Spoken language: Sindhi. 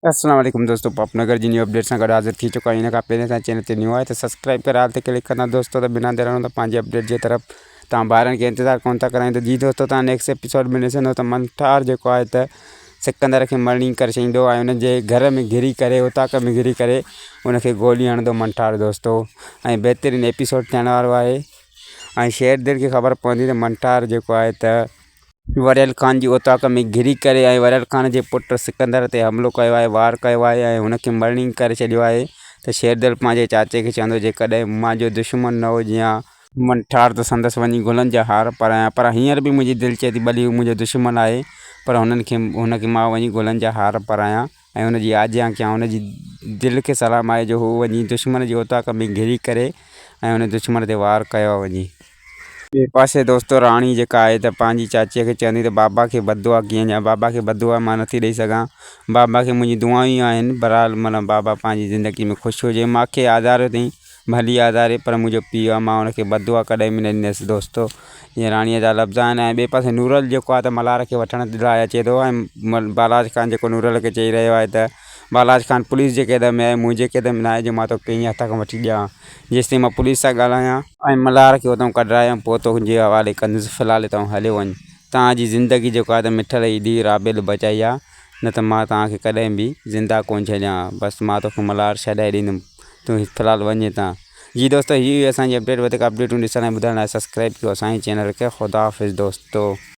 السلام عليڪم دوستو پاپ نگر جي نيو اپڊيٽ سان گڏ حاضر ٿي چڪا آهيون ان کان پهرين اسان چينل تي نيو آهي ته سبسڪرائب ڪري آل تي ڪلڪ ڪندا دوستو ته بنا دير ته پنهنجي اپڊيٽ جي طرف تان ٻارن کي انتظار ڪون ٿا ڪرايون ته جي دوستو تان نيڪسٽ ايپيسوڊ ۾ ڏسندو ته منٺار جيڪو آهي ته سڪندر کي مرڻي ڪري ڇڏيندو ۽ ان جي گهر ۾ گهري ڪري اوطاق ۾ گهري ڪري ان کي گولي هڻندو منٺار دوستو ۽ بهترين ايپيسوڊ ٿيڻ وارو آهي ۽ شير دل کي خبر پوندي ته منٺار جيڪو آهي ته وريل خان جي اوطاق ۾ گهري ڪري ۽ وريل خان جي پٽ سڪندر تي حملو ڪيو آهي، وار ڪيو آهي ۽ هن کي مرڻينگ ڪري ڇڏيو آهي ته شيردل پنهنجي چاچي کي چوندو جيڪڏهن مان جو دشمن نه هجين ها، منٺار ته سندس وڃي گلن جا هار پارايان پر هينئر به منهنجي دل چئي ٿي ڀلي هو منهنجو دشمن آهي پر هنن کي هن کي مان وڃي گلن جا هار پارايان ۽ هن جي آجيان ڪيان هن جي دل کي سلام آهي جو هو وڃي دشمن جي اوطاق ۾ گهري ڪري ۽ هن دشمن تي وار ڪيو وڃي. ٻئي پاسي دوستو راڻي جيڪا آهي ته پنهنجي چاچيء کي چوندي ته بابا کي بددعا ڪيئن ڏيان بابا کي بددعا مان نٿي ڏئي سگهان بابا کي منهنجون دعائون ئي آهن بهرحال معنيٰ بابا پنهنجي زندگي ۾ خوش هجي مان کي آزاريو اٿئين ڀلي آزاري پر منهنجو پيء آهي مان ان کي بددعا ڪڏهن به نه ڏيندس دوستو ائين راڻيء جا لفظ آهن ۽ ٻئي پاسي نورل جيڪو آهي ته ملهار کي وٺڻ لاء اچي ٿو ۽ بالاچ خان جيڪو نورل کي چئي رهيو آهي ته بالاچ خان پوليس جي قيد ۾ آهي منهنجي قيد ۾ ناهي جو مان توکي ائين هٿ کان وٺي ڏيان جيستائين مان پوليس سان ڳالهايان ۽ ملهار کي اتان ڪڍرايان پوء تنهنجي حوالي ڪندس في الحال هتان هليو وڃ توهان جي زندگي جيڪو آهي ته مٺل جي ڌيء رابيل بچائي آهي نه ته مان توهان کي ڪڏهن به زنده ڪونه ڇڏيان ها بس مان توکي ملهار ڇڏائي ڏيندم تون في الحال وڃ هتان جي دوستو هي هئي اسان جي اپڊيٽ وڌيڪ اپڊيٽون ڏسڻ ۽ ٻڌڻ لاء سبسڪرائب ڪيو اسان جي چينل کي خدا حافظ دوستو.